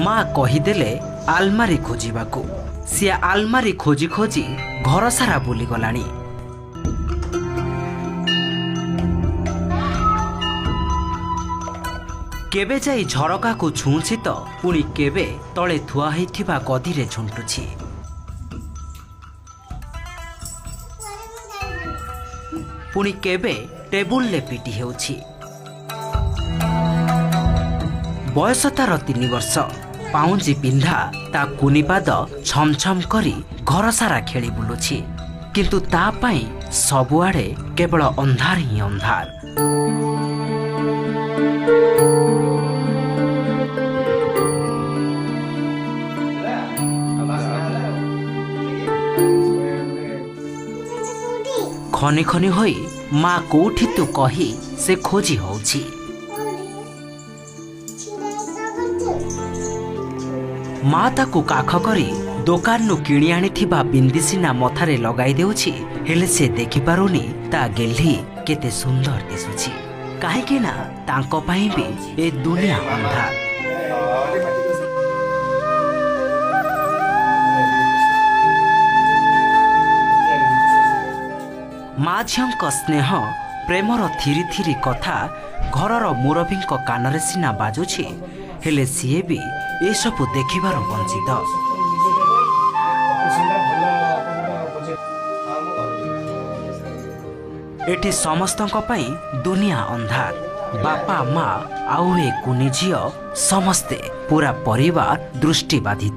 ମା କହିଦେଲେ ଆଲମାରି ଖୋଜିବାକୁ। ସିଏ ଆଲମାରି ଖୋଜି ଖୋଜି ଘର ସାରା ବୁଲିଗଲାଣି। କେବେ ଯାଇ ଝରକାକୁ ଛୁଉଁଛି ତ ପୁଣି କେବେ ତଳେ ଥୁଆ ହେଇଥିବା ଗଦିରେ ଝୁଣ୍ଟୁଛି। ପୁଣି କେବେ ଟେବୁଲରେ ପିଟି ହେଉଛି। ବୟସ ତାର 3 ବର୍ଷ। ପାଉଁଜି ପିନ୍ଧା ତା କୁନି ପାଦ ଛମଛମ କରି ଘର ସାରା ଖେଳି ବୁଲୁଛି, କିନ୍ତୁ ତା ପାଇଁ ସବୁଆଡ଼େ କେବଳ ଅନ୍ଧାର ହିଁ ଅନ୍ଧାର। ଖନି ଖନି ହୋଇ ମା କୋଉଠି ତୁ କହି ସେ ଖୋଜି ହଉଛି। ମା ତାକୁ କାଖ କରି ଦୋକାନରୁ କିଣି ଆଣିଥିବା ବିନ୍ଦି ସିନା ମଥାରେ ଲଗାଇ ଦେଉଛି, ହେଲେ ସେ ଦେଖିପାରୁନି ତା ଗେହ୍ଲି କେତେ ସୁନ୍ଦର ଦିଶୁଛି, କାହିଁକି ନା ତାଙ୍କ ପାଇଁ ବି ଏ ଦୁନିଆ ଅନ୍ଧାର। ମା ଝିଅଙ୍କ ସ୍ନେହ ପ୍ରେମର ଥିରି ଥିରି କଥା ଘରର ମୁରବୀଙ୍କ କାନରେ ସିନା ବାଜୁଛି, ହେଲେ ସିଏ ବି ଏସବୁ ଦେଖିବାର ବଞ୍ଚିତ। ଏଠି ସମସ୍ତଙ୍କ ପାଇଁ ଦୁନିଆ ଅନ୍ଧାର। ବାପା, ମା ଆଉ ଏ କୁନି ଝିଅ, ସମସ୍ତେ ପୁରା ପରିବାର ଦୃଷ୍ଟିବାଧିତ।